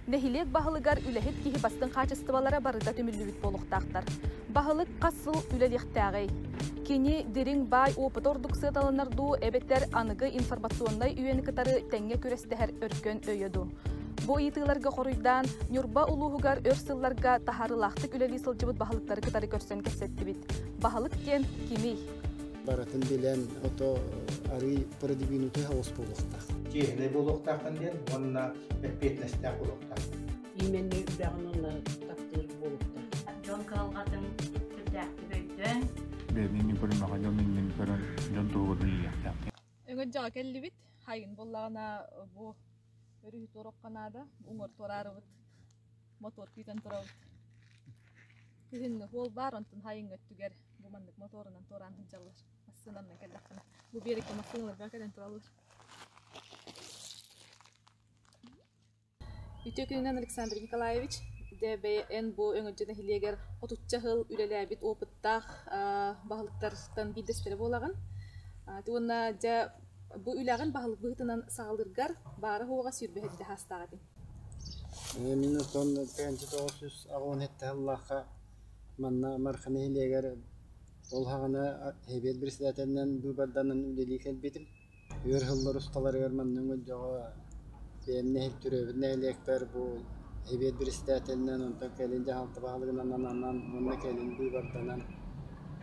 Нэһилиэк баһылыгар үлэһит киһи бастыҥ хаачыстыбалара барыта түмүллүбүт буолуохтаахтар. Баһылык хас сыл үлэлиэхтээҕий? Кини дириҥ баай опыта ордук сыаталанар дуу эбэтэр аныгы информационнай үйэни кытары тэҥҥэ күрэстэһэр өркөн өйө дуу? Бу ыйытыыларга хоруйдаан, Ньурба улууһугар өр сылларга таһаарыылаахтык үлэлии сылдьыбыт баһылыктары кытары көрсөн кэпсэттибит. Баһылык диэн кимий? Барытын билэн, ото арый продвинутый хаос буолуохтаах. Чиэһинэй буолуохтааххын диэн уонна эппиэтинэстээх буолуохтаах. Именно үбэҕин уонна таптыыр буолуохтаах. Дьон кыһалҕатын сүрдээхтик өйдөөн. Бэйэни иннин көрүмэҕэ дьон иннин көрөн дьон туһугар үлэлиэхтээх. Өҥө дьаҕа кэллибит. Хайын буоллаҕына бу өрүһү туорохха наада. Уҥуор туораарыбыт. Мотуор күүтэн турабыт. Күһүҥҥү суол баар, онтон хайыҥҥы өттүгэр бу маннык моторунан туораан сылдьаллар. Массыынанан кэллэххинэ. Бу биэрэккэ массыыналарга кэлэн тураллар. Үтүө күнүнэн Александр Николаевич. Дьэ, бэйэ эн бу Өҥөдьө нэһилиэгэр отучча сыл үлэлээбит опыттаах баһылыктартан биирдэстэрэ буолаҕын. Уонна дьэ бу үлэҕин баһылык быһыытынан саҕалыыргар баара-суоҕа 27 саастаах этиҥ. Мин оттон 1997 сыллаахха манна Марха нэһилиэгэр ол саҕана сэбиэт председателинэн быыбарданан үлэлии кэлбитим. Өр сыллар усталарыгар манна Өҥөлдьөҕө бэйэм төрөөбүт нэһилиэкпэр бу сэбиэт председателинэн, онтон кэлин дьаһалта баһылыгынан ананан уонна кэлин быыбарданан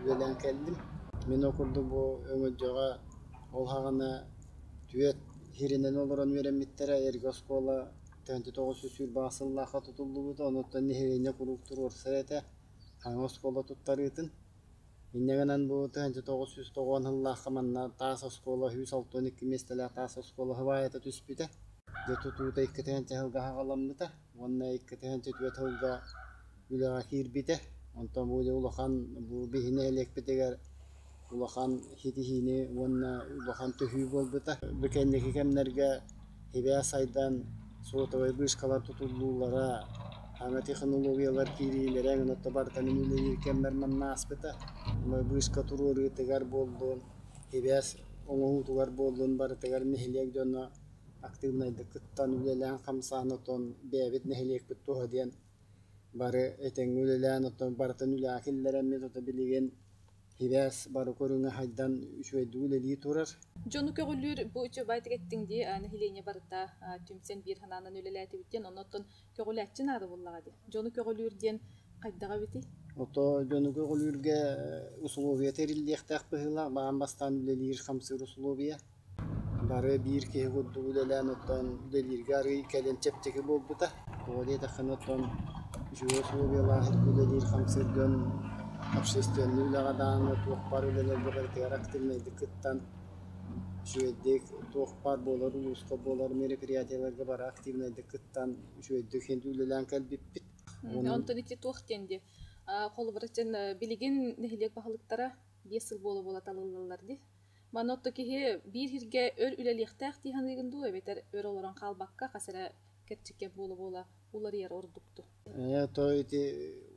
үлэлээн кэллим. Мин ол курдук бу Өҥөлдьөҕө ол саҕана түөрт сиринэн олорон үөрэммиттэрэ, эргэ оскуола 1920 сыллаахха тутуллубута, онуттан нэһилиэнньэ куруук туруорсар этэ саҥа оскуола туттарыытын. Инньэ гынан бу 1990 сыллаахха манна таас оскуола 162 миэстэлээх таас оскуола сыбаайата түспүтэ. Дьэ тутуута 2 сылга саҕаламмыта уонна 2004 сылга үлэҕэ киирбитэ. Онтон бу улахан бу биһи нэһилиэкпитигэр улахан ситиһиини уонна улахан төһүү буолбута. Бу кэнники кэмнэргэ сибээс сайдан, сотовай вышкалар тутуллуулара, саҥа технологиялар киириилэрэ онно барыта мин үлэлиир кэммэр манна ааспыта. Вышка туруоруутугар буоллун, сибээс оҥоһуутугар буоллун барытыгар нэһилиэк дьоно актыыбынайдык кыттан үлэлээн-хамсаан отон бэйэбит нэһилиэкпит туһа диэн бары этэҥҥэ үлэлээн оттон барытын үлэҕэ киллэрэммит ото билигин сибээс бары көрүҥэ хайдан үчүгэйдик үлэлии турар. Дьону көҕүлүүр бу үчүгэйдик эттиҥ дии, нэһилиэнньэ барыта түмсэн биир санаанан үлэлээтибит диэн, оннуттан көҕүлээччи наада буоллаҕа дии. Дьону көҕүлүүр диэн хайдаҕа эбитий? Ото дьону көҕүлүүргэ усулуобуйа тэриллиэхтээх быһыылаах, баан бастаан үлэлиир-хамсыыр усулуобуйа. Бары биир киһи курдук үлэлээн оттон үлэлииргэ арыый кэлин чэпчэки буолбута. Тоҕо диэтэххинэ оттон үчүгэй усулуобуйалаах үлэлиир-хамсыыр дьон общественнай үлэҕэ даҕаны туох баар үлэлэргэ барытыгар активнайдык кыттан үчүгэйдик туох баар буолар улууска буолар мероприятиеларга бары активнайдык кыттан үчүгэйдик иһин үлэлээн кэлбиппит. Онтон ити туох диэн дии холобура билигин нэһилиэк баһылыктара 5 сыл буола-буола талыллаллар дии. Манна отто киһи биир сиргэ өр үлэлиэхтээх дии саныыгын дуу эбэтэр өр олорон хаалбакка хас эрэ кэрчиккэ буола-буола уларыйар ордук дуу? То ити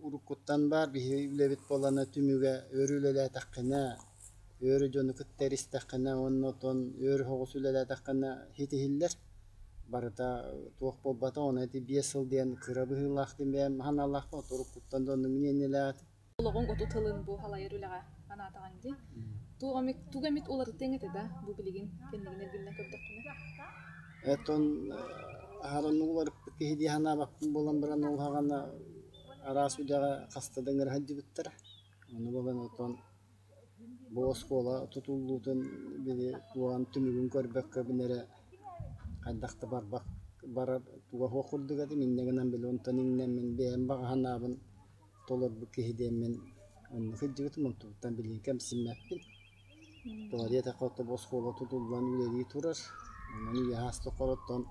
уруккуттан баар биһиги үлэбит буолана түмүгэ өр үлэлээтэххинэ, өр дьону кытта эристэххинэ уонна оттон өр соҕус үлэлээтэххинэ ситиһиллэр. Барыта туох буолбата, ону ити 5 сыл диэн кыра быһыылаах диэн бэйэм санаалаахпын, уруккуттан да оннук миниэнньэлээх этим. Олоҕуҥ отут сылын бу халайар үлэҕэ анаатаҕыҥ дии. Туох эмит тугу эмит уларытыаҥ этэ да бу билигин кэннигин эргиллэн көрдөххүнэ? Оттон аһараннык уларыппыт киһи дии санаабаппын буолан баран ол саҕана араас үлэҕэ хаста да ыҥыра сылдьыбыттара. Ону буолан оттон бу оскуола тутуллуутун били туоҕан түмүгүн көрбөккө мин эрэ хайдах да барбах барар туга суох курдук этим. Инньэ гынан били онтон иҥнэммин бэйэм баҕа санаабын толорбут киһи диэммин онно сылдьыбытым, онтубуттан билигин кэмсиммэппин. Тоҕо диэтэххэ, оттон бу оскуола тутуллан үлэлии турар. Онон үйэ саас тухары оттон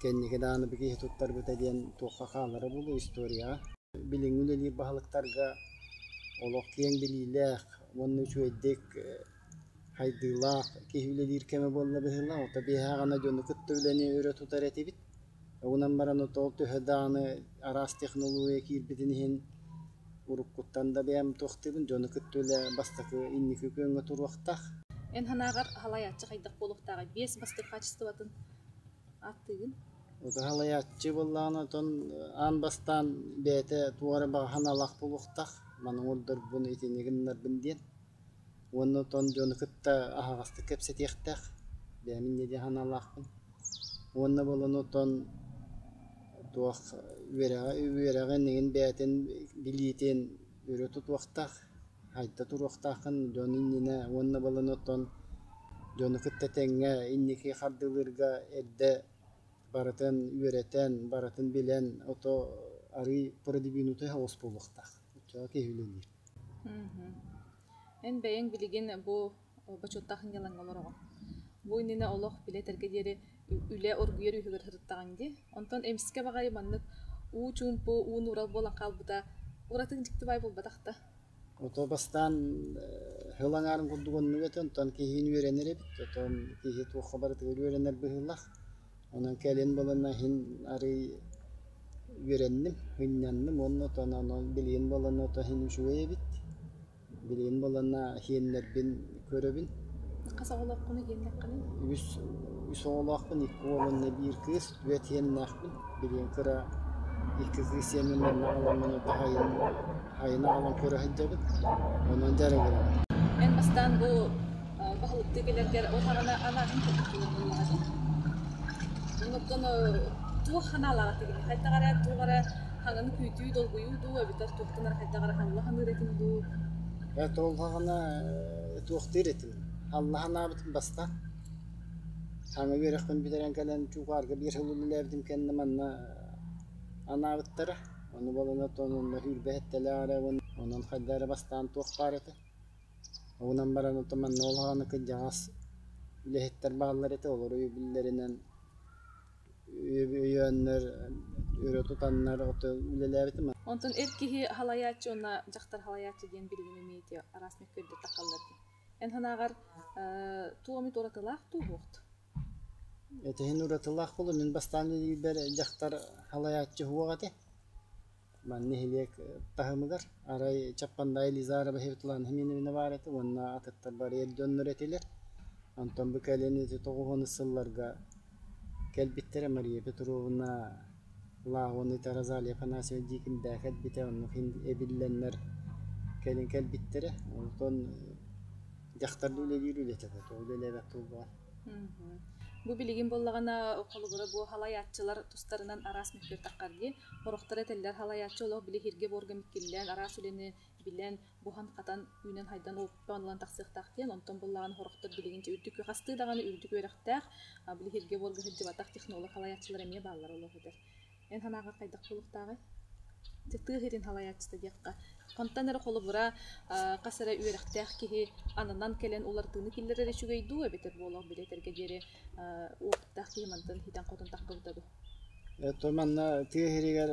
кэнники даҕаны бу киһи туттарбыта диэн туохха хаалара буолуо историяҕа. Билиҥҥи үлэлиир баһылыктарга олох киэҥ билиилээх уонна үчүгэйдик хайдыылаах киһи үлэлиир кэмэ буолла быһыылаах. Ото биэһэ аҕана дьону кытта үлэни өрө тутар этибит. Онон баран ол төһө даҕаны араас технология киирбитин иһин уруккуттан да бэйэм туохтуубун дьону кытта үлэ бастакы инники күөҥҥэ туруохтаах. Эн санааҕар халайааччы хайдах буолуохтааҕый? Биэс бастыҥ хаачыстыбатын ааттыыгын? Утаһалайааччы буоллаҕына, отон аан бастаан бэйэтэ туох эрэ баҕа санаалаах буолуохтаах, маны оҥордорбун, итини гыннарбын диэн. Уонна отон дьону кытта аһаҕастык кэпсэтиэхтээх, бэйэм инньэ диэн санаалаахпын. Уонна буолан отон туох үөрэҕи үөрэҕин иһин бэйэтин билиитин өрө тутуохтаах, хайда туруохтааххын дьон иннинэ уонна буолан отон дьону кытта тэҥҥэ инники хардыылыырга эрдэ барытын үөрэтэн, барытын билэн, ото арыый продвинутый соҕус буолуохтаах. Оччоҕо киһи үлэлиир. Эн бэйэҥ билигин бу бочуоттаах сынньалаҥҥа олороҕун. Бу иннинэ олох билэ этэргэ диэри үлэ оргуйар үһүгэр сырыттаҕыҥ дии. Онтон эмискэ баҕайы маннык уу чуумпу, уу нуурал буолан хаалбыта ураты дьикти баай буолбатах да? Ото бастаан сыл аҥаарын курдук оннук этэ, онтон киһини үөрэнэр эбит, отон киһи туохха барытыгар үөрэнэр быһыылаах. Онон кэлин буолан иһин арыый үөрэнним, ынньанным уонна отон онон билигин буолан ото иһин үчүгэй эбит. Билигин буолан иһиэннэрбин көрөбүн. Хас оҕолооххунуй иһиэннэххиний? Үс үс оҕолоохпун, икки уол уонна биир кыыс, түөрт иһиэннээхпин. Билигин кыра икки кыыс сиэммин манна аҕаламмын хайын хайын аҕалан көрө сылдьабын. Онон дьарыгырабын. Эн бастаан бу баһылыктыы кэлэргэр ол саҕана анаатын курдук буоллаҕа дии. Оннуктан туох санаалаах этигин? Хайдах эрэ туох эрэ хаҥаны күүтүү, долгуйуу дуу, эбэтэр туохтан эрэ хайдах эрэ халла саныыр этиҥ дуу? Ээ, ол саҕана туохтуур этим. Халла санаабытым бастаан. Саҥа үөрэхпин бүтэрэн кэлэн Чуукаарга биир сыл үлэлээбитим кэннэ манна анаабыттара. Ону буолан оттон онно сүүрбэ сэттэлээх эрэ онон хайдах эрэ бастаан туох баар этэ. Онон баран оттон манна ол саҕана кырдьаҕас үлэһиттэр бааллар этэ, олору өйөбүллэринэн өйөөннөр, өрө тутаннар ото үлэлээбитим. Онтон эр киһи халайааччы уонна дьахтар халайааччы диэн билигин эмиэ ити араас мөккүөрдэр таххаллар дии. Эн санааҕар туох эмит уратылаах дуу суохт? Этиһин уратылаах буолуо. Мин бастаан үлэлиирбэр дьахтар халайааччы суох этэ. Манна нэһилиэк таһымыгар арай Чаппандай Елизарова Светлана Семеновна баар этэ уонна атыттар бары эр дьоннор этилэр. Онтон бу кэлин ити тоҕус сылларга кэлбиттэрэ Мария Петровна Лаҕон ити Розалия Афанасьева Дьиикимдээ кэлбитэ, оннук эбиллэннэр кэлин кэлбиттэрэ. Онтон дьахтар да үлэлиир үлэтэ тоҕо үлэлээбэт буолбаҕай. Бу билигин буоллаҕына холобура бу халайааччылар тустарынан араас мөккүөр таххар дии. Сорохтор этэллэр халайааччы олох били иһиргэ буорга миккиллээн араас үлэни билэн, буһан-хатан, үүнэн-хайдан оппон ылан тахсыахтаах диэн. Онтон буоллаҕына сорохтор билигин үрдүк хастыы даҕаны үрдүк үөрэхтээх, били иһиргэ буорга сылдьыбатах технолог халайааччылар эмиэ бааллар олох этэр. Эн санааҕар хайдах буолуохтааҕый? Тыа сирин халайааччыта диэххэ. Хантан эрэ холобура хас эрэ үөрэхтээх киһи ананан кэлэн уларытыыны киллэрэр үчүгэй дуу эбэтэр буолуох били этэргэ диэри опыттаах киһи мантан хитэн-хотон таххыбыта дуу? То манна тыа сиригэр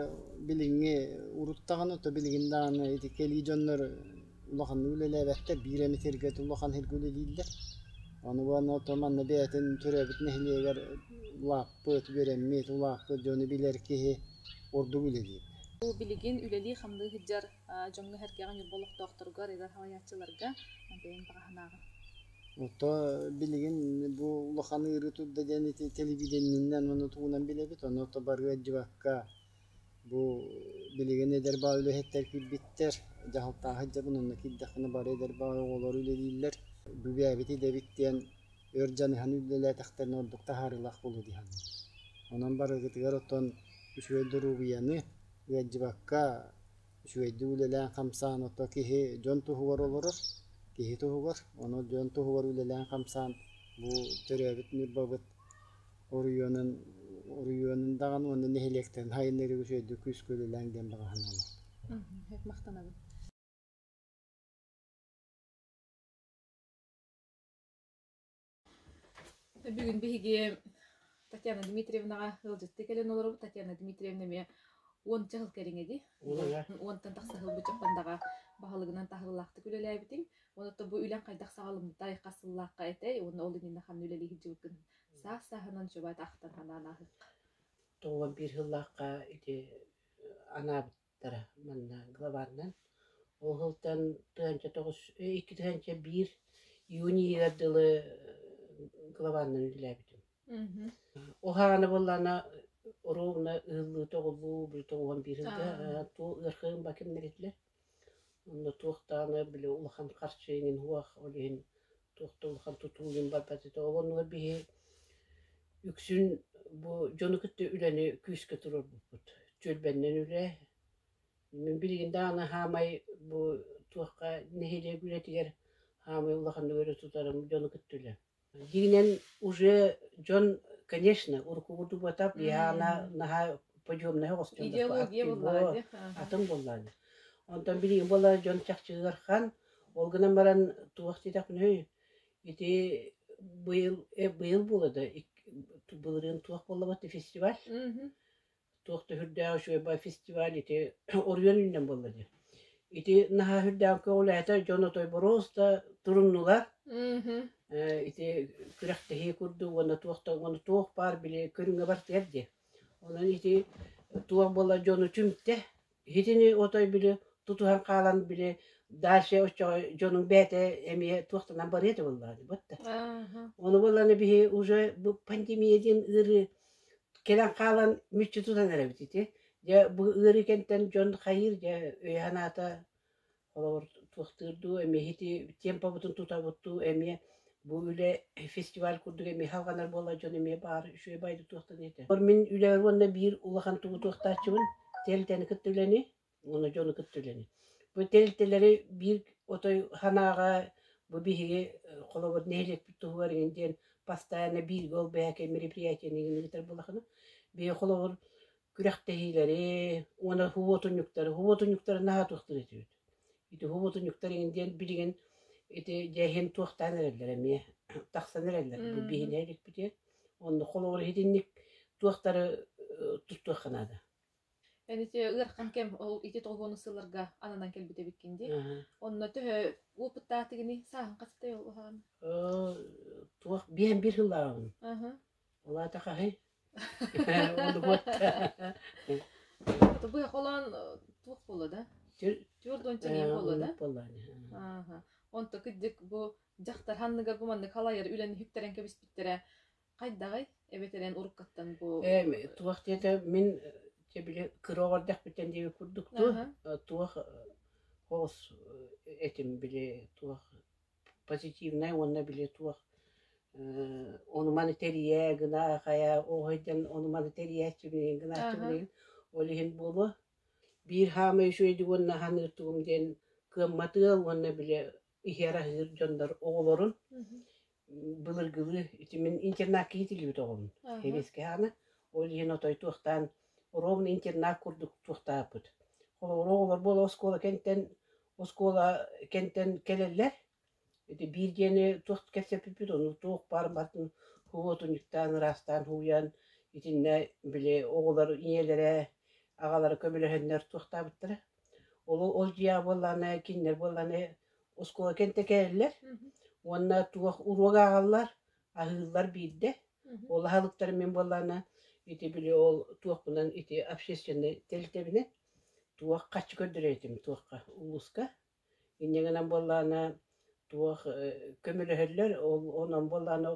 билиҥҥи урут даҕаны, то билигин даҕаны ити кэлии дьоннор улаханнык үлэлээбэттэр, биир эмит сиргэ улахан сиргэ үлэлииллэр. Ону уонна то манна бэйэтин төрөөбүт нэһилиэгэр улааппыт, үөрэммит, улааппыт дьону билэр киһи ордук үлэлиир. Бу билигин үлэлии-хамныы сылдьар дьоҥҥо-сэргэҕэ Ньурба олохтоохторугар, эдэр салайааччыларга бэйэҥ баҕа санааҕын. Ото билигин бу улахан ыарыы турда диэн ити телевидениенэн уонна тугунан билэбит, ону ото барыа дьыбакка бу билигин эдэр баҕа үлэһиттэр киирбиттэр, дьаһалтааһы сылдьабын, онно киирдэхпинэ бары эдэр баҕа оҕолор үлэлииллэр. Бүгээбит идэбит диэн өр дьаныһан үлэлээтэхтэринэ ордук таһаарыылаах буолуо дии саныыбын. Онон барыгытыгар оттон үчүгэй доруобуйаны ыалдьыбакка үчүгэйдик үлэлээн-хамсаан ото киһи дьон туһугар олорор, киһи туһугар, ону дьон туһугар үлэлээн-хамсаан бу төрөөбүт Ньурбабыт оройуонун оройуонун даҕаны уонна нэһилиэктэрин хайыннарыгар үчүгэйдик күүскэ үлэлээҥ диэн баҕа санаалаахпын. Махтанабын. Бүгүн биһиги Татьяна Дмитриевнаҕа ыалдьыттыы кэлэн олоробут. Татьяна Дмитриевна эмиэ уонча сыл кэриҥэ дии. Уонтан тахса сыл бу Чаппандаҕа баһылыгынан таһыылаахтык үлэлээбитиҥ. Онон бу үлэҥ хайдах саҕаламмытай, хас сыллаахха этэй уонна ол иннинэ ханна үлэлии сылдьыбыккын саас-сааһынан чубаат ахтан санаан ааһыахха. 91 сыллаахха ити анаабыттара манна главаннан. Ол сылтан тыһыынча тоҕус икки тыһыынча биир июнь ыйыгар дылы главаннан үлэлээбитим. Уһааны буоллаҕына Ровно ыһыллыыта оҕолуу билтэ уон бииргэ туу ыархыын ба кимнэритилэр. Онно туох даҕаны били улахан харчы иҥин уох ол иһин туох да улахан тутуу иҥин барбат этэ. Ол оннугар биһи үксүн бу дьону кытта үлэни күүскэ туруорбуппут. Түөлбэннэн үлэ. Мин билигин даҕаны хаамай бу туохха нэһилиэк үлэтигэр хаамай улаханнык өрө тутарым дьону кытта үлэ. Дьиҥинэн уже дьон, конечно, урукку курдук биһаана наһаа подъемная оҕустун Идеология буоллаҕа дии. атын буоллаҕа. Онтон билигин буолла дьон чахчы ыарахан. Ол гынан баран туох диэтэхпиний ити быйыл быйыл буола да былырыын туох буолла фестиваль туох да сүрдээх үчүгэй бай фестиваль ити Оруйан үүнэн буолла дии. Ити наһаа сүрдээх көҕүлээтэ дьон отой боруоста туруннулар. Ити күрэхтэһии курдук уонна туох да уонна туох баар били көрүҥэ бартыгар дии. Онон ити туох буола дьону түмтэ. Итини отой били тутуһан хаалан били дальше оччоҕо дьонуҥ бэйэтэ эмиэ туохтанан барыа этэ буоллаҕа дии батта. Ону буоллаҕына биһи уже бу пандемия диэн ыарыы Кэлэн хаалан мүччү тутан эрэбит ити. Дьэ бу ыарыы кэнтэн дьон хайыыр дьэ өйө-санаата холобур туохтуур дуу эмиэ ити темпобутун тутабыт дуу эмиэ бу үлэ фестиваль курдук эмиэ салҕанар буолла дьон эмиэ баар үчүгэй байды туохтан этэ. Мин үлэбэр уонна биир улахан тугу туохтааччыбын тэрилтэни кытта үлэни уонна дьону кытта үлэни. Бу тэрилтэлэри биир отой санааҕа бу биһиги холобур нэһилиэкпит туһугар иҥин диэн постоянно бииргэ ол бэйэкэй мероприятиены иҥин ыытар буоллахына биһи холобур күрэхтэһиилэри уонна субуотунньуктары субуотунньуктары наһаа туохтуур этибит. Ити субуотунньуктар иҥин диэн билигин ити дьэһин туохтаан эрэллэр эмиэ тахсан эрэллэр бу биһи нэһилиэкпитигэр. Онно холобур итинник туохтары туттуохха наада. Эн ити ыарахан кэм ол ити тоҕуону сылларга ананан кэлбит эбиккин дии. Онно төһө опыттаатыгыный? Сааһын хастай ол уһаҕын? Туох биэм биир сыллааҕым. Ол аата хаһый? Бу холоон туох буолла да? Түөрт уонча буолла да? Онто кырдьык бу дьахтар ханныгар бу маннык халайар үлэни үктэрэн кэбиспиттэрэ Хайдаҕый? Эбэтэр эн уруккаттан бу Туох диэтэ мин дьэ били кыра оҕо эрдэхпиттэн диэбит курдук дуу туох оҕус этим били туох позитивнай уонна били туох ону-маны тэрийэ гына хайа оҕойдон ону-маны тэрийээччибин гынааччыбын ол иһин буолуо биир хаамай үчүгэйдик уонна ханыыр тугум диэн кыаммат ыал уонна били иһэр-аһыыр дьоннор оҕолорун былыргылыы ити мин интернакка иитиллибит оҕобун сэбиэскэй аана ол иһин отой туохтаан ровно интернат курдук туохтааппыт холобур оҕолор буола оскуола кэнтэн оскуола кэнтэн кэлэллэр ити биир диэни туох кэпсэппиппит ону туох баар барытын хуотунньуктаан ыраастаан һууйан итиннэ били оҕолор ийэлэрэ аҕалара көмөлөһөннөр туохтаабыттара ол ол дьиэҕэ буоллаҕына кинилэр буоллаҕына оскуола кэнтэ кэлэллэр уонна туох уруок ааҕаллар, аһыыллар биирдэ. Ол аһылыктары мин буоллаҕына ити били ол туохпунан ити общественнай тэрилтэбинэн туох харчы көрдөрөр этим туохха улууска. Инньэ гынан буоллаҕына туох көмөлөһөллөр ол онон буоллаҕына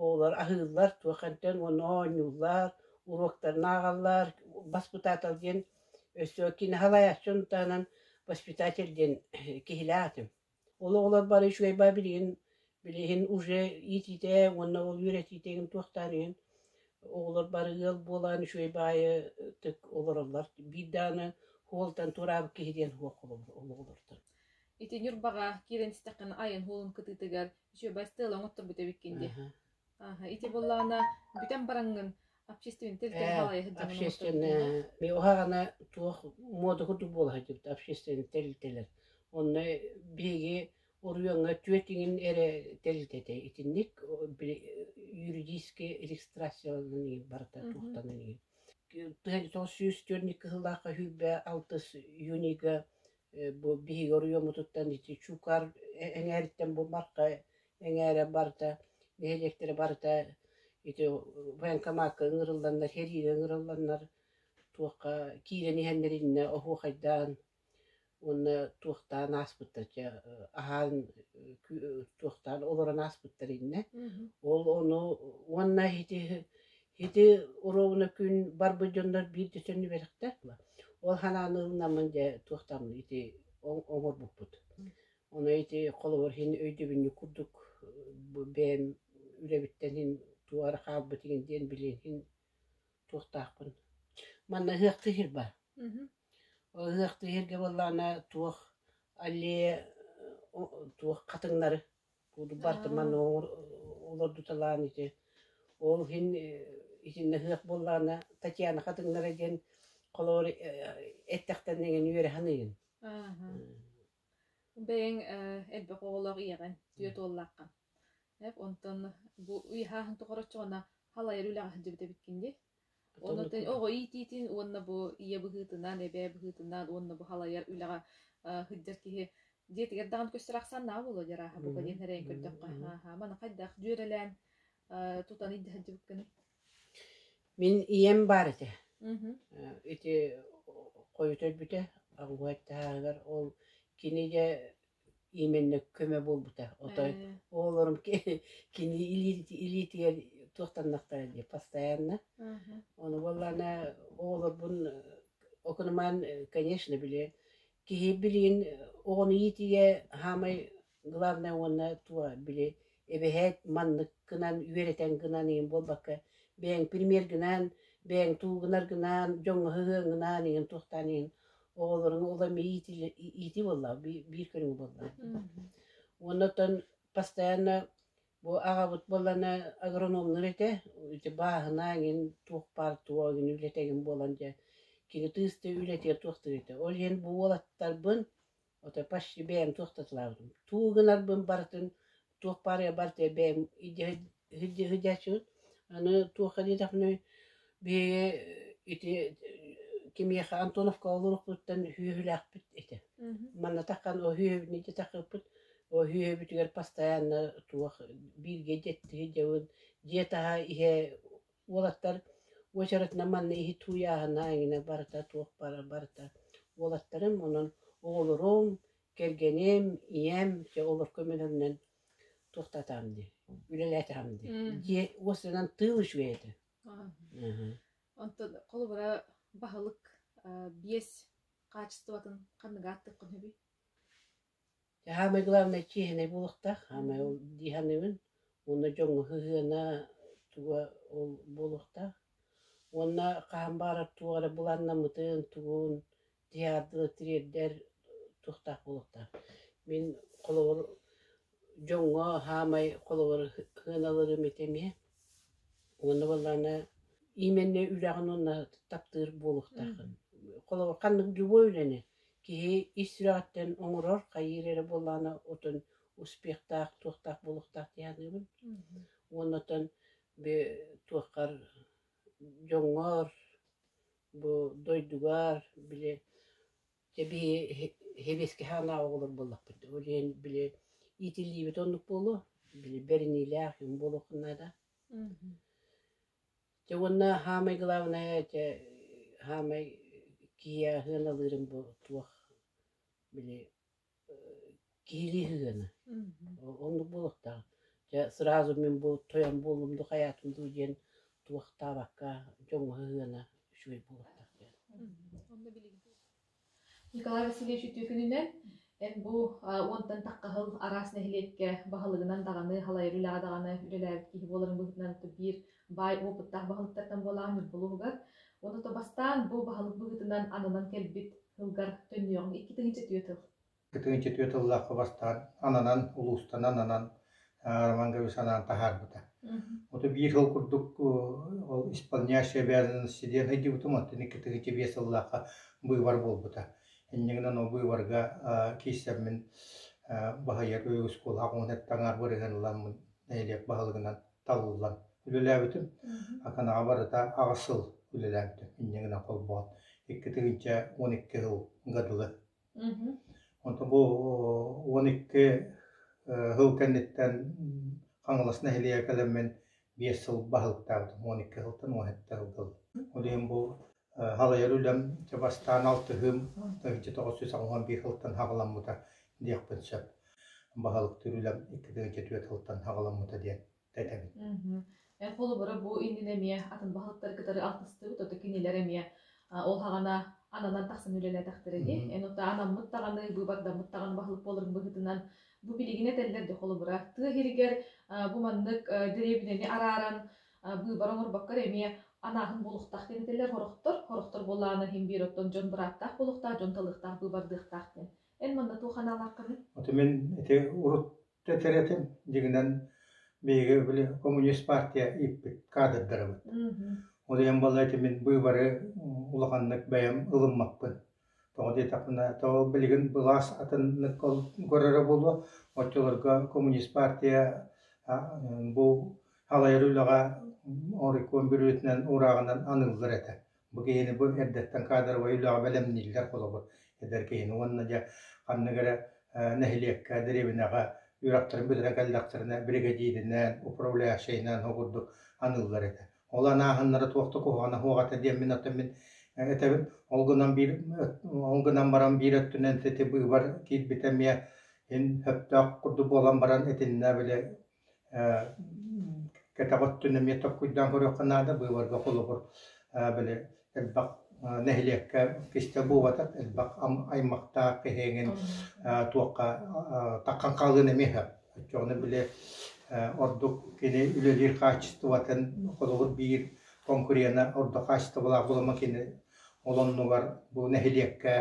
оҕолор аһыыллар туох энтэн уонна оонньууллар, уруоктарын ааҕаллар, баспытаатал диэн Өссө кини халайааччы онтоонон воспитатель диэн киһилээх этим. Ол оҕолор бары үчүгэй баа билигин билигин уже иитиитэ уонна ол үөрэтиитэ игин туохтаан иһин оҕолор бары ыал буолан үчүгэй баайытык олороллор. Биир даҕаны хуолтан туораабыт киһи диэн суох ол оҕолортон. Ити Ньурбаҕа киирэн истэххинэ айан хуолун кытыытыгар үчүгэй бастыала оҥотторбут эбиккин дии. Ити буоллаҕына бүтэн бараҥҥын общественный тэрилтэни халайа сылдьаҥҥын Общественный уһаҕана туох муода курдук буола сылдьыбыт общественный тэрилтэлэр. Онно биһиги оройуоҥҥа түөрт иҥин эрэ тэрилтэтэ итинник юридически регистрацияланан иһин барыта туохтанан иһин. 904 кыһыллаахха сүүрбэ алтыс июнига бу биһиги оройуоммутуттан ити Чуукаар эҥээриттэн бу Марха эҥээрэ барыта нэһилиэктэрэ барыта ити военкомакка ыҥырылланнар, сэриигэ ыҥырылланнар туохха киирэн иһэннэр иннэ оһуохайдаан уонна туохтаан ааспыттар чэ аһаан туохтаан олорон ааспыттар иннэ. Ол ону уонна ити Ити уруобуна күн барбыт дьоннор биир да төннүбэтэхтэр. Ол ханааны ылынаммын дьэ туохтааммын ити оҥорбуппут. Ону ити холобур иһин өйдөбүнньүк курдук бэйэм үлэбиттэн иһин туох эрэ хаалбыт игин диэн билин иһин туохтаахпын. Манна ыһыахтыы сир баар. Ыһыахтыы сиргэ буоллаҕына туох аллея туох хатыҥнары барытын манна олордуталаан ити ол иһин итиннэ ыһыах буоллаҕына Татьяна хатыҥнара диэн холобур эттэхтэринэ эҥин үөрэ саныыгын. Бэйэҥ элбэх оҕолоох ийэҕин, түөрт уоллааххын. Онтон бу ыйыһааһын тоҕороччоҕуна халайар үлэҕэ сылдьыбыт эбиккин дии. Онон оҕо иитиитин уонна бу ийэ быһыытынан, эбээ быһыытынан уонна бу халайар үлэҕэ сылдьар киһи дьиэтигэр даҕаны көстөр ахсааннааҕа буолуо дьэ арааһа бука диэн эрэйин көрдөххө. Маны хайдах дьүөрэлээн тутан илдьэ сылдьыбыккыный? Мин ийэм баар этэ. Ити хойут өлбүтэ, аҕыһа эттэһээҕигэр ол кини дьэ именно көмө буолбута. Отой оҕолорум кини илиитигэр туохтаннахтара дии постоянно. Ону буоллаҕына оҕолорбун окунумаан, конечно, били киһи билигин оҕону иитиигэ саамай главное уонна туга били эбэһээт маннык гынан үөрэтэн гынан иһин буолбакка бэйэҥ примергынан бэйэҥ туу гынаргынан дьоҥҥо сыһыаҥҥынаан иһин туохтаан иһин оҕолоруҥ ол эмиэ иитии буоллаҕа биир көрүҥ буоллаҕа. Уонна оттон постоянно бу аҕабыт буоллаҕына агрономнуур этэ ити бааһына эҥин туох баар туох эҥин үлэтэ эҥин буолан дьэ кини тыыс да үлэтигэр туохтуур этэ. Ол иһин бу уолаттарбын ото почти бэйэм туохтатылаабытым. Тугу гынарбын барытын туох баарыгар барыта бэйэм илдьэ Аны туохха диэтэхпинэ биһиги ити кимиэхэ Антоновка олоруохпуттан сүөһүлээхпит этэ. Манна таххан о сүөһүбүтүн илдьэ таххыппыт. О сүөһүбүтүгэр постоянно туох бииргэ дьэттиги дьабын дьиэ таһа иһэ уолаттар уочаратынан манна иһит тууйааһына эҥинэ барыта туох бара барыта уолаттарым онон оҕолорум кэргэним ийэм дьэ олор көмөлөрүнэн туохтаатаҕым дии үлэлээтэҕим дии дьиэ уостанан тыыл үчүгэй этэ. Онтон холобура баһылык биэс хаачыстыбатын ханныга ааттыаххын сөбүй? Саамай главное чиэһинэй буолуохтаах, саамай ол дии саныыбын. Уонна дьоҥҥо сыһыана туга ол буолуохтаах. Уонна хаһан баҕарар туох эрэ былааннаммытын, тугун театры тириэрдэр туохтаах буолуохтаах. Мин холобур дьоҥҥо саамай холобур сыаналыырым ити эмиэ. Уонна буоллаҕына именно үлэҕин уонна таптыыр буолуохтааххын. Холобур ханнык любой үлэни киһи ис сүрэҕиттэн оҥорор, хайыыр эрэ буоллаҕына отон успехтаах, туохтаах буолуохтаах дии саныыбын. Уонна оттон туоххар дьоҥҥор, бу дойдугар били дьэ биһи сэбиэскэй саҕанааҕы оҕолор буоллахпыт. Ол иһин били иитиллиибит оннук буолуо, били бэриниилээх юм буолуоххун наада. Дьэ уонна саамай главное дьэ саамай киһиэхэ сыаналыырым бу туох били киһилии сыһыана. Оннук буолуохтаах. Дьэ сразу мин бу тойон буоллум дуу хайаатым дуу диэн туохтаабакка дьоҥҥо сыһыана үчүгэй буолуохтаах диэн. Николай Васильевич үтүө күнүнэн эн бу уонтан тахха сыл араас нэһилиэккэ баһылыгынан даҕаны, халайар үлэҕэ даҕаны үлэлээбит киһи буоларын быһыытынан биир баай опыттаах баһылыктартан буолаҕын Ньурба улууһугар. Уонна то бастаан бу баһылык быһыытынан ананан кэлбит сылгар төннүөҕүҥ 2004 сыл. 2004 сыллаахха бастаан ананан, улуустан ананан Роман Гаврилович анаан таһаарбыта. Ото биир сыл курдук ол исполняющий обязанности диэн сылдьыбытым, оттон 2005 сыллаахха быыбар буолбута. Инньэ гынан ол быыбарга киирсэммин баһыйар оскуолаҕа таҥар бырыһын ыламмын нэһилиэк баһылыгынан талыллан үлэлээбитим. Аканаҕа барыта аҕыс сыл үлэлээбитим. Инньэ гынан холбоон 2012 сылга дылы. Онтон бу 12 сыл кэнниттэн Хаҥалас нэһилиэгэ кэлэммин 5 сыл баһылыктаабытым. 12 сылтан 17 сыл дылы. Ол иһин бу халайар үлэм дьэ бастаан алтыһыым 1981 сылтан саҕаламмыта диэхпин сөп. Баһылыктыыр үлэм 2004 сылтан саҕаламмыта диэн этэбин. Эн холобура бу иннинэ эмиэ атын баһылыктары кытары алтыстыбыт, ото кинилэр эмиэ ол хаҕана ананан тахсан үлэлээтэхтэрэ дии. Эн ото анаммыт даҕаны, быыбардаммыт даҕаны баһылык буоларын быһыытынан бу билигин этэллэр де холобура тыа иһигэр бу маннык дэриэбинэни арааран быыбар оҥорбокко эрэ эмиэ анааһын буолуохтаах диэн этэллэр хорохтор. Хорохтор буоллаҕына иһин биир оттон дьон бырааптаах буолуохтаах, дьон талыахтаах, быыбардыахтаах диэн. Эн манна туох анаалааххыный? Ото мин ити урут этэр этим, дьиҥинэн биһиги били коммунист партия ииппит кадрдарыбыт. Ол иһин буолла ити мин быыбары улаханнык бэйэм ылыммаппын. Тоҕо диэтэхпинэ, тоҕо билигин былаас атыннык көрөрө буолуо, оччолорго коммунист партия бу халайар үлэҕэ оройкуом бүрүөтүнэн уурааҕынан аныыллар этэ. Бу киһини бу эрдэттэн кадровай үлэҕэ бэлэмнииллэр холобур эдэр киһини уонна дьэ ханнык эрэ нэһилиэккэ, дэриэбинэҕэ үөрэхтэрин бүтэрэн кэллэхтэринэ биригэдьииринэн, управляющайынан ол курдук аныыллар этэ. Ол анааһыннара туох да куһаҕана суох этэ диэммин оттон мин этэбин. Ол гынан биир ол гынан баран биир өттүнэн ити быыбар киирбитэ эмиэ ин сөптөөх курдук буолан баран итиннэ били кэтэх өттүн эмиэ толкуйдаан көрүөххэ наада. Быыбарга холобур били элбэх нэһилиэккэ кистэл буолбатах, элбэх аймахтаах киһиҥин туохха таххан хаалыан эмиэ сөп. Оччоҕуна били ордук кини үлэлиир хаачыстыбатын холобур биир конкурена ордук хаачыстыбалаах буолама кини ол оннугар бу нэһилиэккэ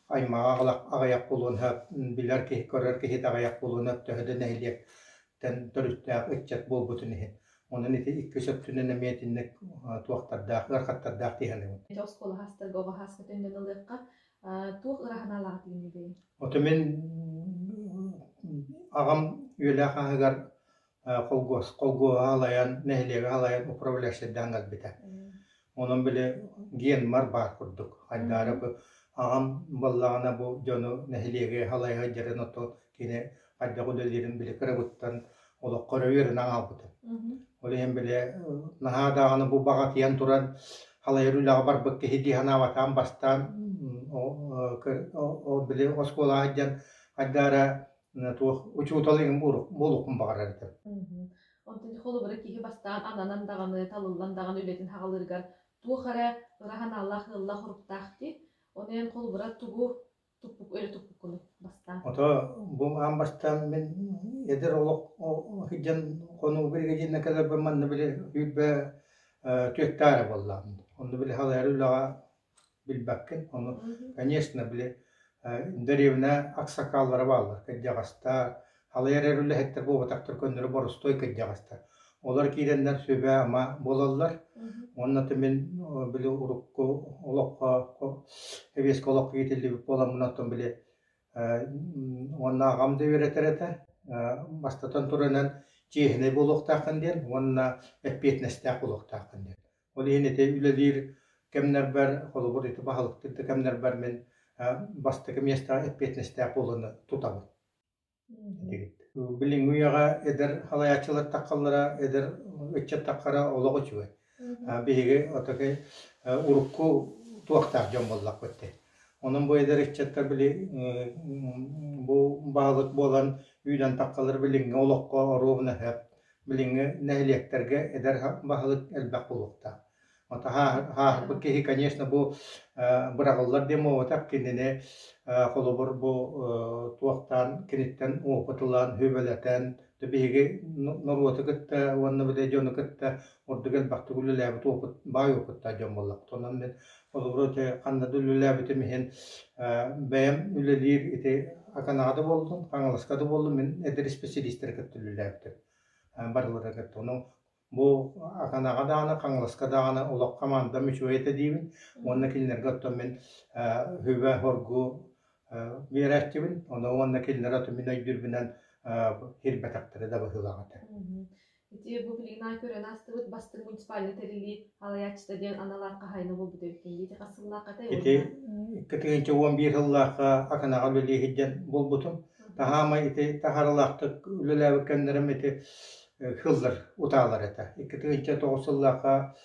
аймаҕа аҕыйах буолуон сөп, билэр киһи, көрөр киһитэ аҕыйах буолуон сөп, төһө да нэһилиэктэн төрүттээх ыччат буолбутун иһин. Онон ити иккис өттүнэн эмиэ итинник туохтардаах, ыарахаттардаах дии саныыбын. Ити оскуола хаастарга оҕо хааска төннөн ылыахха туох ыра санаалаах этигин Ото мин аҕам үөлээх аһыгар холгуос, холгуоһа алайан, нэһилиэгэ алайан управляющайдаан кэлбитэ. Онон били генмар баар курдук. Хайдаары бу аҕам буоллаҕына бу дьону нэһилиэги халайа сылдьарын ото кини хайдах үлэлиирин били кырабыттан олоххо өрө үөрэнэн хаалбытым. Ол иһин били наһаа даҕаны бу баҕатыйан туран халайар үлэҕэ барбыт киһи дии санаабатаҕым бастаан ол били оскуолаҕа сылдьан хайдаара туох учуутал иҥин буолуохпун баҕарар этим. Онтон холобура киһи бастаан ананан даҕаны, талыллан даҕаны үлэтин хаҕалыырыгар туох эрэ ыра санаалаах, ыаллаах уруктаах дии. Ону эн холобура тугу туппук өрө туппуккунуй бастаан? Ото бу аан бастаан мин эдэр олох сылдьан хонуу биригэдьииринэн кэлэрбин манна били сүүрбэ түөртэ эрэ буоллаҕым. Онно били халайар үлэҕэ билбэккин. Ону, конечно, били дэриэбинэ аксакаллара бааллар, кырдьаҕастар, халайар эрэ үлэһиттэр буолбатахтар, көннөрү боростуой кырдьаҕастар. Олор киирэннэр сүбэ-ама буолаллар. Уонна мин били урукку олоххо, сэбиэскэй олоххо иитиллибит буоламмын, оттон били уонна аҕам да үөрэтэр этэ, бастатан туран чиэһинэй буолуохтааххын диэн уонна эппиэтинэстээх буолуохтааххын диэн. Ол иһин ити үлэлиир кэмнэрбэр, холобур, ити баһылыктыыр да кэмнэрбэр мин бастакы миэстэҕэ эппиэтинэстээх буолууну тутабын. Билиҥҥи үйэҕэ эдэр салайааччылар таххаллара, эдэр ыччат таххара олох үчүгэй. Биһиги отакай урукку туохтаах дьон буоллахпыт дии. Онон бу эдэр ыччаттар били бу баһылык буолан үүнэн таххаллар билиҥҥи олоххо оруобуна сөп. Билиҥҥи нэһилиэктэргэ эдэр баһылык элбэх буолуохтаах. Хааһырбыт киһи, конечно, бу быраҕыллар диэн буолбатах, кинини холобур бу туохтаан киниттэн опыт ылан, сүбэлэтэн, биһиги норуоту кытта уонна били дьону кытта ордук элбэхтик үлэлээбит опыт, баай опыттаах дьон буоллахпыт. Онон мин холобур ити ханна да үлэлээбитим иһин бэйэм үлэлиир ити Аканаҕа да буоллун, Хаҥаласка да буоллун мин эдэр исписэлиистэри кытта үлэлээбитим. Барылара кытта. Онон бу Аканаҕа даҕаны, Хаҥаласка даҕаны олох хамаандам үчүгэй этэ диибин. Уонна кинилэргэ оттон мин сүбэ-соргу биэрээччибин. Ону уонна кинилэр оттон мин өйдүүрбүнэн киирбэтэхтэрэ да быһыылаах этэ. Ити бу билигин аай көрөн аастыбыт бастыҥ муниципальнай тэриллии салайааччыта диэн анал аат хаһаайына буолбут эбиккин дии. Ити хас сыллаахха этэй Ити 2011 сыллаахха Аканаҕа үлэлии сылдьан буолбутум. Таһаамай ити таһаарыылаахтык үлэлээбит кэмнэрим ити сыллар утаалар этэ. 2009 сыллаахха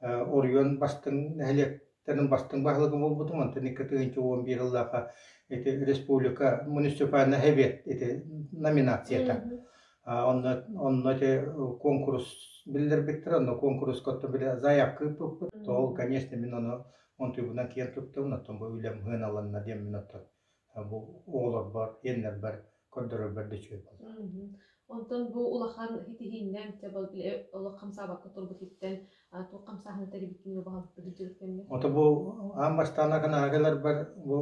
оройуон бастыҥ нэһилиэктэрин бастыҥ баһылыга буолбутум. Онтон 2011 сыллаахха ити республика муниципальнай совет ити номинацията. Онно онно ити куонкурус биллэрбиттэр, онно куонкуруска оттон били заявка ыыппыппыт. Ол, конечно, мин ону онтуйбунан киэн туттабын, оттон бу үлэм сыаналанна диэн мин оттон бу оҕолорбор, иэннэрбэр көрдөрөрбөр да үчүгэй буолла. Онтон бу улахан ситиһииннэн олох хамсаабакка турбут иттэн туох хамсааһыны тэрийбиккин баҕалыктык илдьибит кэмҥэ? Ото бу аан бастаан аканаҕа кэлэрбэр бу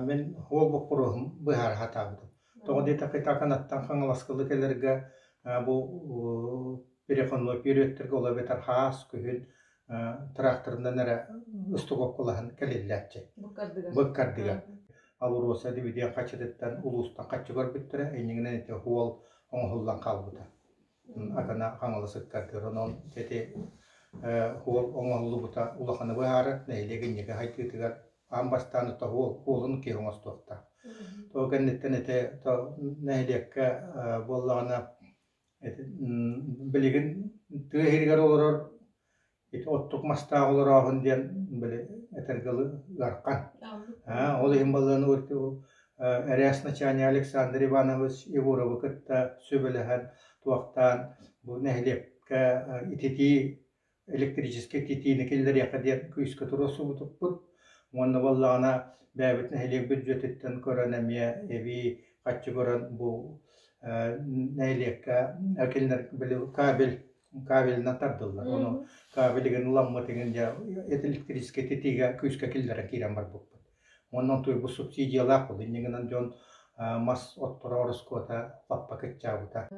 мин уол боппуруоһум быһаара сатаабытым. Тоҕо диэтэххэ Аканаттан Хаҥаласкылы кэлэргэ бу переходной периодтарга ол эбэтэр хаас күһүн тракторынан эрэ ыстугуоккулаһан кэлиллээччи. Быккардыгар. Алроса дивиден хаччытыттан улуустан хаччы көрбүттэрэ, иннигинэн ити уол оҥоһуллан хаалбыта. Акана Хаҥалас ыккардыгар. Онон ити уол оҥоһуллубута улаханы быһаарар, нэһилиэк инники хайдыытыгар аан бастаан ото уолун киһи оҥостуохтаах. Тоҕо кэнниттэн ити нэһилиэккэ буоллаҕына билигин тыа иһигэр олорор ити оттук мастаах олорооһун диэн били этэргэ ыарахан. Ол иһин балыаны РС начальник Александр Иванович Егоровы кытта сүбэлэһэн туохтаан бу нэһилиэккэ ититии электрическэй ититиини киллэриэххэ диэн күүскэ туруорсубутуппут. Уонна буоллаҕына бэйэбит нэһилиэк бүддьүөтүттэн көрөн эмиэ эбии хаччы көрөн бу нэһилиэккэ кинилэр били кабель кабелынан тардыллар. Ону кабелигин ыламмыт иҥин дьэ электрическэй ититиигэ күүскэ киллэрэн киирэн барбыппыт. Уонна онтуй бу субсидиялаах буолла. Инньэ гынан дьон мас отторо ороскуота лаппа кыччаабыта.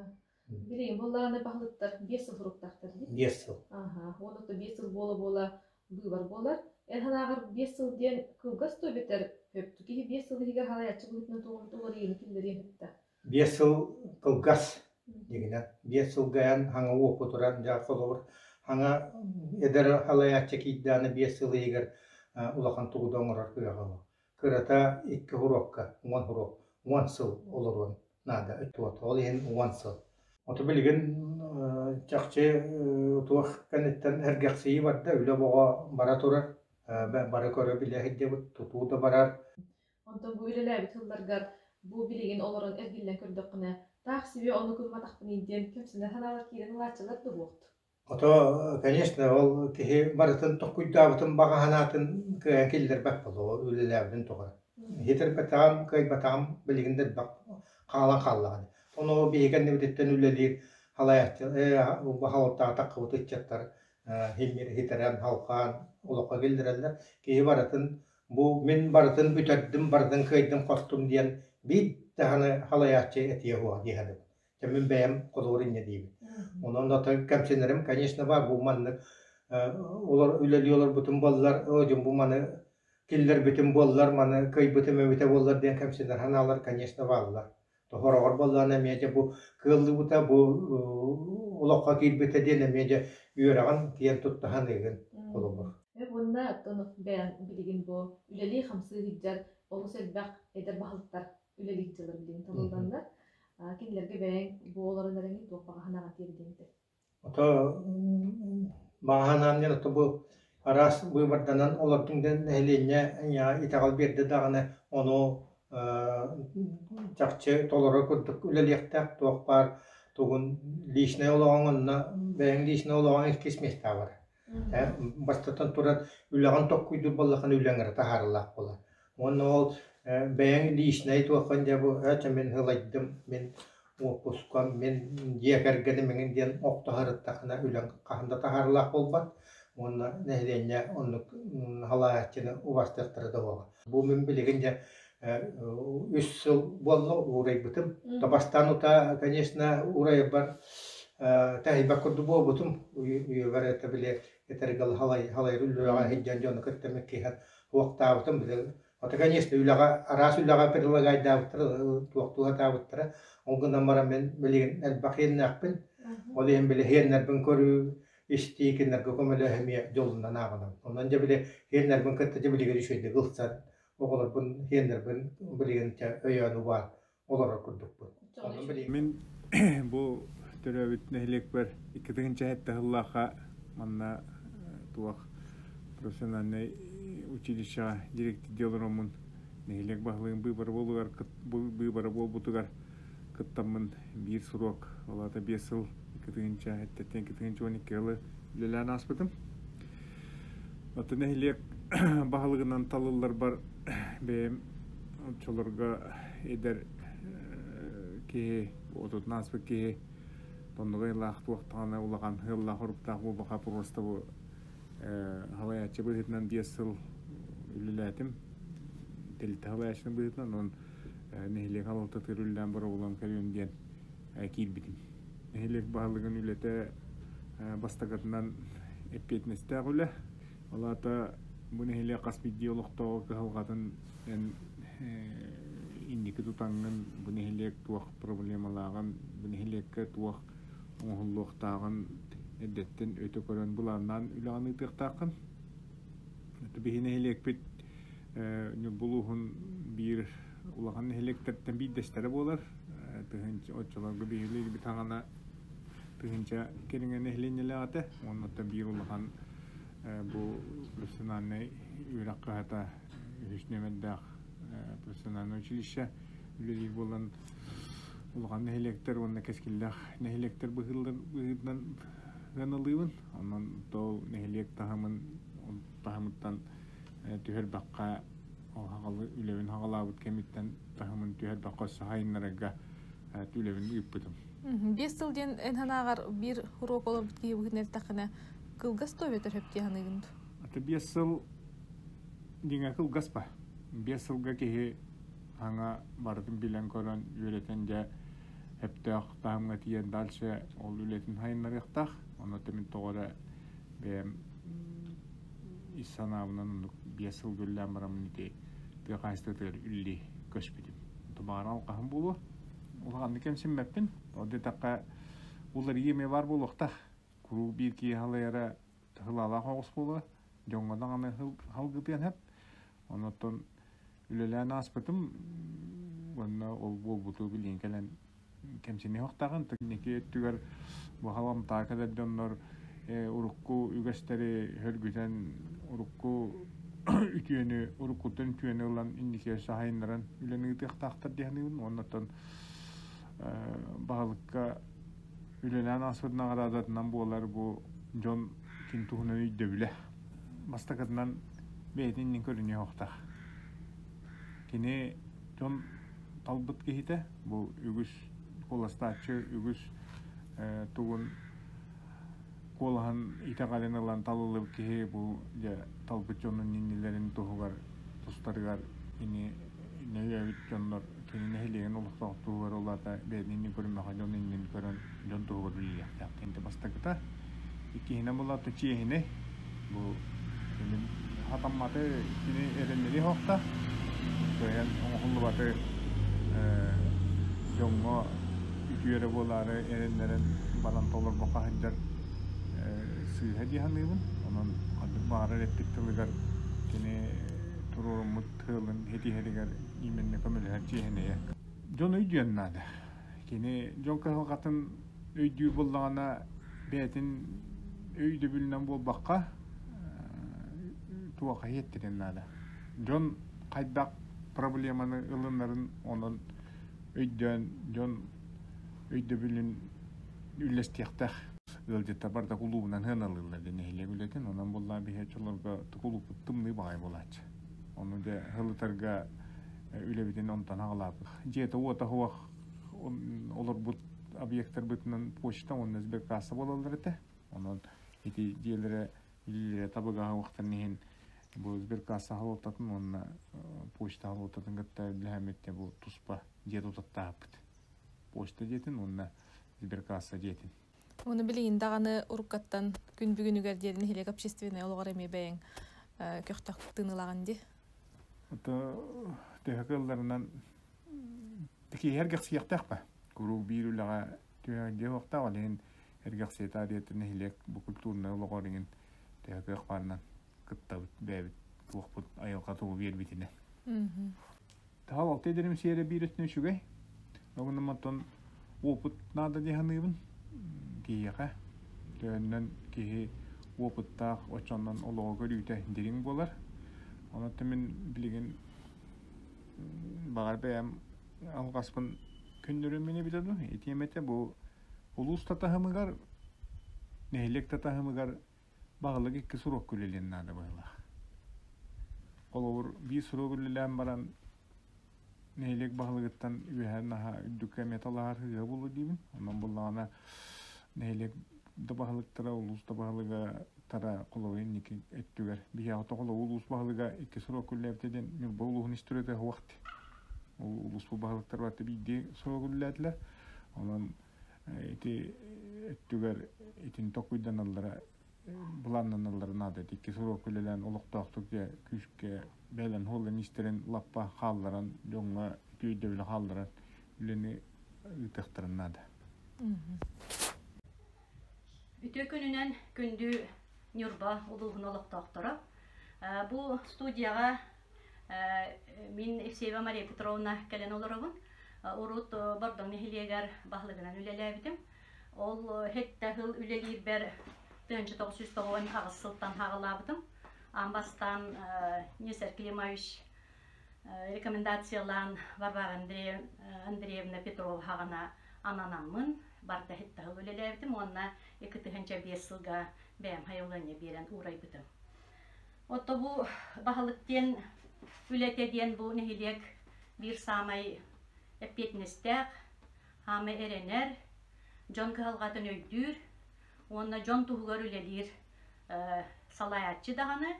Билигин буоллаҕына баһылыктар 5 сыл суруктаахтар дии. 5 сыл. Аха, уонна 5 сыл буола-буола быыбар буолар. Эн санааҕар 5 сыл диэн кылгас дуо эбэтэр сөптү киһи 5 сыл иһигэр халайааччы быһыытынан туоҕун уларыйыыны киллэриэн сөптө? 5 сыл кылгас дигинэн. 5 сылга эн хаҥа уопутуран дьэ холобур хаҥа эдэр халайааччы киирдэҕинэ 5 сыл иһигэр улахан тугу да оҥорор кыаҕа суох. Кырата икки уруокка 10 уруок 10 сыл олоруон наада ол иһин 10 сыл. Ото билигин чахчы туох кэнниттэн эргэхсийии барда, үлэ боҕо бара турар, бары көрө билэ сылдьабыт, тутуу да барар. Онтон бу үлэлээбит сылларгар бу билигин олорон эргиллэн көрдөххүнэ, таах сибиэ ону гымматахпыный диэн кэмсинэр санаалар киирэн ылааччылар да буолт. Ото, конечно, ол киһи барытын толкуйдаабытын баҕа санаатын кыайан киллэрбэт буолуо, үлэлээбитин тухары. Хитэрбэтэҕим, кыайбатаҕым билигин да элбэх хаалан хааллаҕына. Ону биһиги кэннибититтэн үлэлиир халайааччы баһылыктаах таххыбыт ыччаттар хитэрэн, халҕаан олоххо киллэрэллэр. Киһи барытын бу мин барытын бүтэрдим, барытын кыайдым-хоттум диэн биир даҕаны халайааччы этиэ суоҕа дии саныыбын. Дьэ мин бэйэм холобур инньэ диибин. Онон ото кэмсинэрим, конечно, баар бу маннык олор үлэлии олорбутум буоллар, оо дьон бу маны киллэрбитим буоллар, маны кыайбытым эбитэ буоллар диэн кэмсинэр санаалар, конечно, бааллар. Хороҕор буоллаҕына эмиэ дьэ бу кыаллыбыта, бу олоххо киирбитэ диэн эмиэ дьэ үөрэҕин киэн тутта саныыгын холобур. Уонна оттон бэйэҥ билигин бу үлэлии-хамсыы сылдьар олус элбэх эдэр баһылыктар үлэлиир дьыллар билигин талылланнар, кинилэргэ бэйэҥ бу олорон эрэҥин туох баҕа санааҕын тиэрдиэҥ этэй? Ото баҕа санаам диэн ото бу араас быыбарданан олордуҥ диэн нэһилиэнньэ итэҕэл биэрдэ даҕаны ону чахчы толорор курдук үлэлиэхтээх туох баар тугун личнэй олоҕуҥ онно бэйэҥ личнэй олоҕуҥ иккис миэстэҕэ барар. Бастатан туран үлэҕин толкуйдуур буоллаххына үлэҥ эрэ таһаарыылаах буолар. Уонна ол бэйэҥ личнэй туоххун дьэ бу ээ мин ылайдым, мин уоппускам, мин дьиэ кэргэним эҥин диэн охтоһо үлэҥ хаһан да таһаарыылаах буолбат. Уонна нэһилиэнньэ оннук халааччыны убастыахтара да буолар. Бу мин билигин дьэ 3 сыл буолла уурайбытым. Бастаан утаа, конечно, уурайарбар таһыйбат курдук буолбутум. Үйэбэр это били этэргэ халайыр үлэҕэ сылдьан дьону кытта меккиһэн уохтаабытым. Били ото, конечно, үлэҕэ араас үлэҕэ предлагайдаабыттара, туохтуу сатаабыттара. Ол гынан баран мин билигин элбэх иэннээхпин. Ол иһин били иэннэрбин көрүү, истии кинилэргэ көмөлөһө эмиэ дьолунан ааҕынабын. Онон дьэ били иэннэрбин кытта дьэ билигин үчүгэйдик ылсан оҕолорбун, сиэннэрбин билигин өйөөн убаан олорор курдукпун. Мин бу төрөөбүт нэһилиэкпэр 2007 сыллаахха манна туох профессиональнай училищеҕа директор олороммун нэһилиэк баһылыгын быыбара буолугар быыбара буолбутугар. кыттаммын биир срок, ол аата 5 сыл 2 тыһыынча 2 тыһыынча 12 сылы үлэлээн ааспытым. Оттон нэһилиэк баһылыгынан талылларбар бэйэм оччолорго эдэр киһи, отутун ааспыт киһи оннуга ыйлаах туохтаҕына улахан ыаллаах уруктаах буолбаха просто бу халайааччы быһыытынан 5 сыл үлэлээтим. Тэрилтэ халайааччытын быһыытынан, онон нэһилиэк халалтатыгар үлэлээн боробулан көрүөм диэн киирбитим. Нэһилиэк баһылыгын үлэтэ бастакытынан эппиэтинэстээх үлэ. Ол аата бу нэһилиэк хас биирдии олохтооҕо кыһалҕатын эн инники тутаҥҥын бу нэһилиэк туох проблемалааҕын, бу нэһилиэккэ туох оҥоһуллуохтааҕын эрдэттэн өтө көрөн былааннаан үлэҕин ыытыахтааххын. Биһи нэһилиэкпит Ньурба улууһун биир улахан нэһилиэктэртэн биирдэстэрэ буолар. Тыһыынча оччолорго биһилиирбит хаҕана тыһыынча кэриҥэ нэһилиэнньэлээх этэ. Уонна биир улахан бу профессиональнай үөрэх кыһата үһүс нүөмэрдээх профессиональное училище үлэлиир буолан улахан нэһилиэктэр уонна кэскиллээх нэһилиэктэр быһыытынан ыаналыыбын. Онон ол нэһилиэк таһымын таһымыттан түһэрбэххэ үлэбин хаҕалаабыт кэмиттэн таһымын түһэрбэххэ өссө хайыннарарга үлэбин ыыппытым. 5 сыл диэн эн санааҕар биир уруок олорбут киһи быһыытынан эттэххинэ кылгас дуо эбэтэр сөп дии саныыгын дуо? Ата 5 сыл дьиҥэ кылгас ба. 5 сылга киһи хаҥа барытын билэн көрөн үөрэтэн дьэ сөптөөх таһымҥа тиийэн дальше ол үлэтин хайыннарыахтаах. Онно мин тоҕо эрэ бэйэм ис санаабынан оннук 5 сыл үлэлээн бараммын ити тыа хаһаайыстыбатыгар үлэлии көспүтүм. Баҕар алҕаһым буолуо. Улаханнык кэмсиммэппин. Ол диэтэххэ уларыйыы эмиэ баар буолуохтаах. Куруук биир киһи халайара тыһылаалаах оҕус буолуо. Дьоҥҥо даҕаны халгытыан сөп. Оннуттан үлэлээн ааспытым уонна ол буолбуту билигин кэлэн кэмсиниэхтээҕин. Инники өттүгэр бу халамтаа кэлэр дьоннор урукку үгэстэри сөргүтэн, урукку үтүөнү, уруккуттан үтүөнү ылан инники өссө сайыннаран үлэни ыытыахтаахтар дии саныыбын. Уоннаттан баһылыкка үлэлээн ааспыт наҕараадатынан буолар бу дьон кин туһунан өйдөбүлэ. Бастакытынан бэйэтин иннин көрүнүөх. Кини дьон талбыт киһитэ, бу үгүс куоластааччы үгүс тугун куолаһын итэҕэлин ылан талыллыбыт киһи бу дьэ талбыт дьонун иннилэрин туһугар тустарыгар ини нөйөөбүт дьоннор кини нэһилиэгин олохтоох туһугар ол аата бэйэтин иннин көрүммэхэ дьон иннин көрөн дьон туһугар үлэлиэхтээх диэн бастакыта. Иккиһинэн булаата чиэһинэй. Бу хатамматы кини эрэннэри хоохта. Кыайан оҥоһуллубаты дьоҥҥо үтүө эрэ буолаары эрэннэрэн баран толорбокко сылдьар сыыһа дии саныыбын. Онон ханнык баҕарар эппит тылыгар кини туруоруммут тыалын ситиһэригэр именно көмөлөһөр чиэһинэйэ. Дьон өйдүөн наада. Кини дьон кыһалҕатын өйдүүр буоллаҕына бэйэтин өйдөбүлүнэн буолбакка туохха иһиэттэрин наада. Дьон хайдах проблеманы ылынарын онон өйдөөн дьон өйдөбүлүн үллэстиэхтээх. Ыалдьыттар барыта кулуубунан сыаналыыллар диэн нэһилиэк үлэтин. Онон буоллаҕа биһи оччолорго кулууппут тымныы баҕайы буолааччы. Ону дьэ сылытарга үлэбитин онтон аҕалаабыт. Дьиэтэ-уота суох олорбут объектарбытынан почта уонна сберкасса буолаллар этэ. Онон ити дьиэлэрэ илиилэрэ табыгаһа уохтарын иһин бу сберкасса халалтатын уонна почта халалтатын кытта үлэһэммит бу туспа дьиэ тутаттаахпыт. Почта дьиэтин уонна сберкасса дьиэтин. Уну билигин даҕаны уруккаттан күн бүгүнүгэр диэри нэһилиэк общественнай олоҕор эмиэ бэйэҥ көхтөх тыынылаҕын дии. Ото төһө кыалларынан киһи эргэхсийиэхтээх ба. Куруук биир үлэҕэ түһэн дьиэ уохтаах, ол иһин эргэхсийэтэ диэтин нэһилиэк бу культурнай олоҕор иҥин төһө кыах баарынан кыттабыт бэйэбит туохпут айылҕа тугу биэрбитинэн. Таһал алта эдэрим сиэрэ биир өттүнэн үчүгэй. Огуннам оттон опыт наада дии саныыбын киһиэхэ. Төһөннөн киһи опыттаах оччоннон олоҕу көрүүтэ дириҥ буолар. Онон мин билигин баҕар бэйэм алҕаспын Көннөрүммүн эбитэ дуу, итиэм этэ бу улуус татаһымыгар, нэһилиэк татаһымыгар баһылык икки суруок үлэлиэн наада быһыылаах. Холобур, биир суруок үлэлээн баран нэһилиэк баһылыгыттан үөһэ наһаа үрдүккэ эмиэ талаһар ыа буолуо диибин. Онон буллаҕына нэһилиэк да баһылыктара, улуус да баһылыга тара холобур инники өттүгэр биһиэхэ тоҕо улуус баһылыга икки срок үллээбитэ диэн Ньурба улууһун историята суох улуус баһылыктар барыта биирдии срок үллээтилэр. Онон ити өттүгэр итин токуйданаллара былааннаналлара наада. Икки срок үлэлээн олохтоохтук дьэ күүскэ бэлэн хуоллан истэрин лаппа хаалларан дьоҥҥо үтүө өйдөбүлү хаалларан үлэни ыытыахтарын наада. Үтүө күнүнэн күндү Ньурба улууһун олохтоохторо. Бу студияҕа мин Евсеева Мария Петровна кэлэн олоробун. Урут Бордоҥ нэһилиэгэр баһылыгынан үлэлээбитим. Ол сэттэ сыл үлэлиирбэр 1998 сылтан хаҕалаабытым. Аан бастаан Несер Климович рекомендациялаан Варвара Андреевна Петрова хаҕана ананаммын барда сэттэ сыл үлэлээбитим уонна 2005 сылга бэйэм хайылыанньа биэрэн уурайбытым. Отто бу баһылык диэн үлэтэ диэн бу нэһилиэк биир саамай эппиэтинэстээх, хаамай эрэнэр, дьон кыһалҕатын өйдүүр уонна дьон туһугар үлэлиир салайааччы даҕаны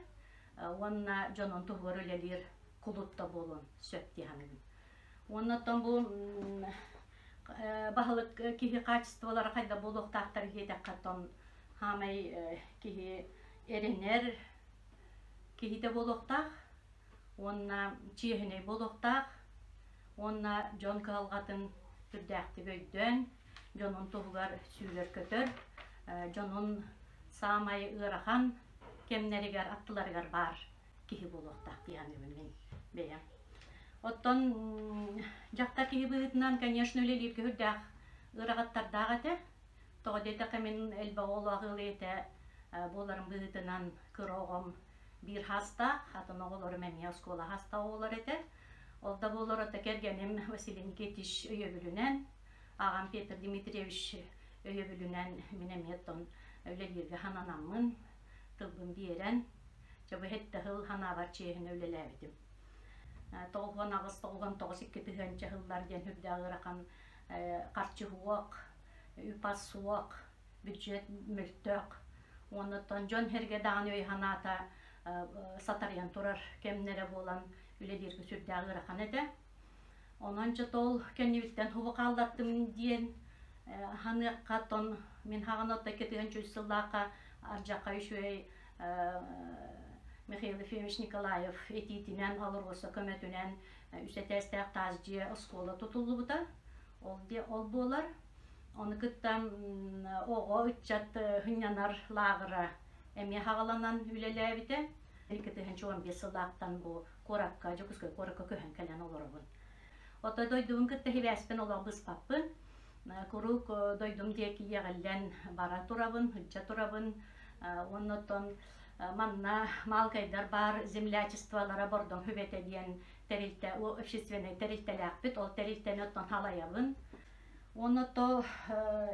уонна дьонун туһугар үлэлиир кулут да буолуон сөп дии саныыбын. Уонна оттон бу баһылык киһи качестволара хайда буолуохтаахтар диэтэххэ, оттон хаамай киһи эрэнэр киһитэ буолуохтаах уонна чиэһинэй буолуохтаах уонна дьон кыһалҕатын түрдээхтик өйдөөн, дьонун туһугар сүүрэр-көтөр, дьонун саамай ыарахан кэмнэригэр аттыларыгар баар киһи буолуохтаах дии саныыбын мин бэйэм. Оттон дьахтар киһи быһыытынан, конечно, үлэлииргэ үрдээх ыарахаттардаах этэ. Тоҕо диэтэххэ, мин элбэх оҕолоох ыал ийэтэ буоларым быһыытынан кыра оҕом биир хаастаах, атын оҕолорум эмиэ оскуола хаастаах оҕолор этэ. Ол да буоллар ото кэргэним Василий Никитич өйөбүлүнэн, аҕам Петр Дмитриевич өйөбүлүнэн мин эмиэ оттон үлэлииргэ сананаммын, тылбын биэрэн, дьэ бу сэттэ сыл санаабар чиэһинэ үлэлээбитим. 98 99 2 тыһыынча сыллар диэн үрдээх ыарахан харчы суох, үп-ас суох, бюджет мөлтөх. Уонна дьон сэргэ даҕаны өй-санаата сатарыйан турар кэмнэрэ буолан үлэлииргэ сүрдээх ыарахан этэ. Онон дьэ тол кэннибиттэн хубу хааллаттым диэн ханыахха тон мин хаҕан отто 2 сыллаахха ардьахха үчүгэй Михаил Ефимович Николаев этиитинэн АЛРОСА көмөтүнэн үс этээстээх таас дьиэ оскуола тутуллубута. Ол, ол буолар. Ону кытта оҕо ыччат сынньанар лааҕыра эмиэ хаҕаланан үлэлээбитэ. 2015 сыллаахтан бу куоракка, Дьокуускай куоракка көһөн кэлэн олоробун. Ото дойдубун кытта сибээспин олох быспаппын. Куруук дойдум диэки иэҕиллэн бара турабын, сылдьа турабын. Уонна оттон манна Маалкайдар баар землячестволара Бордоҥ Хүбэтэ диэн тэрилтэ, общественнай тэрилтэлээхпит. Ол тэрилтэни оттон халайабын. Уонна то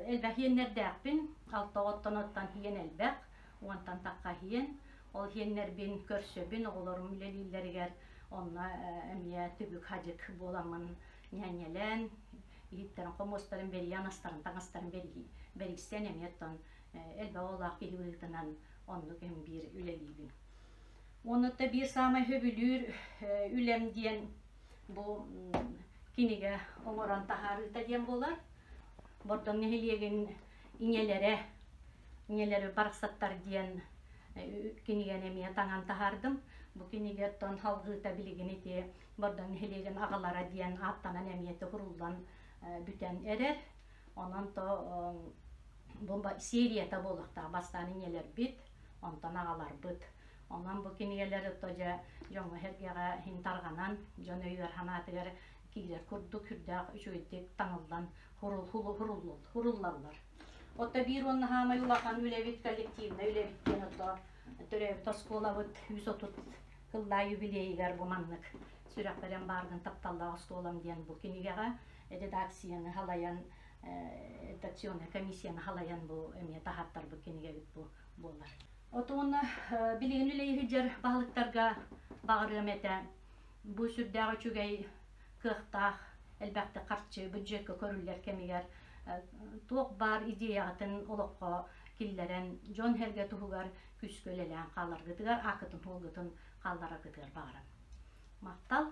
элбэх иэннэрдээхпин. Алта оттон оттон иэн элбэх, уонтан тахха иэн. Ол иэннэрбин көрсөбүн, оҕолорум үлэлииллэригэр онно эмиэ түбүк-хадьык буоламмын ньээньэлээн, иһиттэрин хомуостарын бэрийэн, астарын таҥастарын бэрийсэн эмиэ оттон элбэх оҕолоох киһи быһыытынан оннук эм биир үлэлиибин. Уонна биир саамай сөбүлүүр үлэм диэн бу кинигэ оҥорон таһаарыыта диэн буолар. Бордоҥ нэһилиэгин ийэлэрэ, ийэлэри барахсаттар диэн кинигэни эмиэ таҥан таһаардым. Бу кинигэ оттон салгыыта билигин ити Бордоҥ нэһилиэгин аҕалара диэн ааттанан эмиэ туһуруллан бүтэн эрэр. Онон то бу серията буолуохтаах бастаан ийэлэрбит, онтон аҕаларбыт. Онон бу кинигэлэр ото дьэ дьоҥҥо-сэргэҕэ иһин тарҕанан, дьон өйүгэр-санаатыгар киирэр курдук сүрдээх үчүгэйдик таҥыллан хуруллаллар. Отто биир уонна хаамай улахан үлэбит коллективнай үлэбит диэн ото төрөөбүт оскуолабыт 130 Кыллаа юбилейыгар бу маннык сүрэхпэрэн бааргын тапталлаах остуолам диэн бу кинигэҕэ редакцияны халайан редакционнай комиссияны халайан бу эмиэ таһааттарбыт кинигэбит бу буолар. Отуонна билигин үлэйиһидьэр баһылыктарга баҕарыам этэ. Бу сүрдээх үчүгэй кыахтаах элбэхтик харчы бюджекка көрүллэр кэмигэр туох баар идеяҕытын олоххо киллэрэн дьон сэргэ туһугар күүскэ үлэлээн хааларгытыгар ааккытын-суолгутун хааллараргытыгар баҕарабын. Махтал!